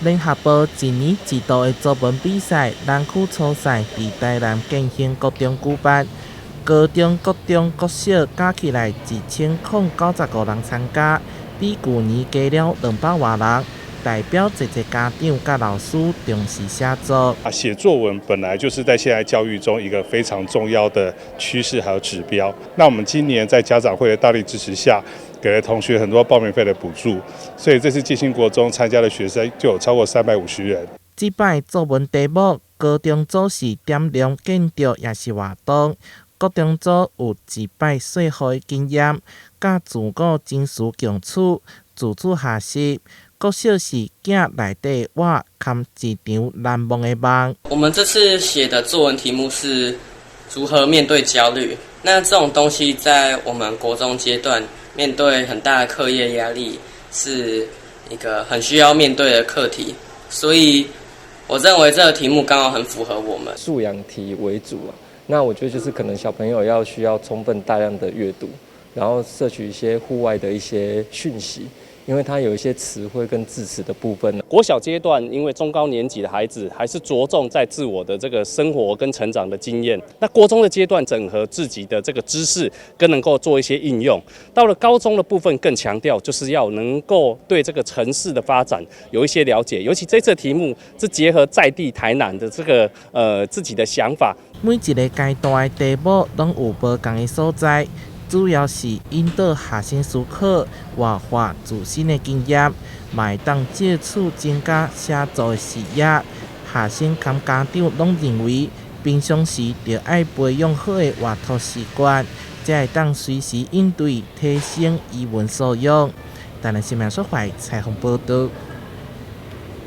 聯合報一年一度的作文比賽，南區初賽佇台南建興國中舉辦，高中、國中、國小加起來1095人參加，比舊年加了200外人，代表濟濟家長佮老師重視寫作。啊，寫作文本來就是在現在教育中一個非常重要的趨勢還有指標。那我們今年在家長會的大力支持下，給了同學很多報名費的補助，所以這次建興國中參加的學生就有超過350人。這擺作文題目，高中組是點亮建築抑是活動，國中組有一擺細雨的經驗，佮自我真實共處、自主學習。國小是鏡內底的我，堪一場難忘的夢。我們這次寫的作文題目是如何面對焦慮。那這種東西在我們國中階段面對很大的課業壓力，是一個很需要面對的課題。所以我認為這個題目剛好很符合我們。素養題為主啊，那我覺得就是可能小朋友要需要充分大量的閱讀，然後攝取一些戶外的一些訊息。因為它有一些詞彙跟字詞的部分。國小階段，因為中高年級的孩子還是着重在自我的這個生活跟成長的經驗。那國中的階段，整合自己的這個知識，更能夠做一些應用。到了高中的部分，更強調就是要能夠對這個城市的發展有一些了解。尤其這次題目是結合在地台南的這個自己的想法。每一個階段的題目攏有無仝的所在。主要是引導學生思考、活化自身的經驗，嘛會當藉此增加寫作的視野。學生佮家長攏認為，平常時就愛培養好的閱讀習慣，才會當隨時應對，提升語文素養。台南新聞所懷採訪報導。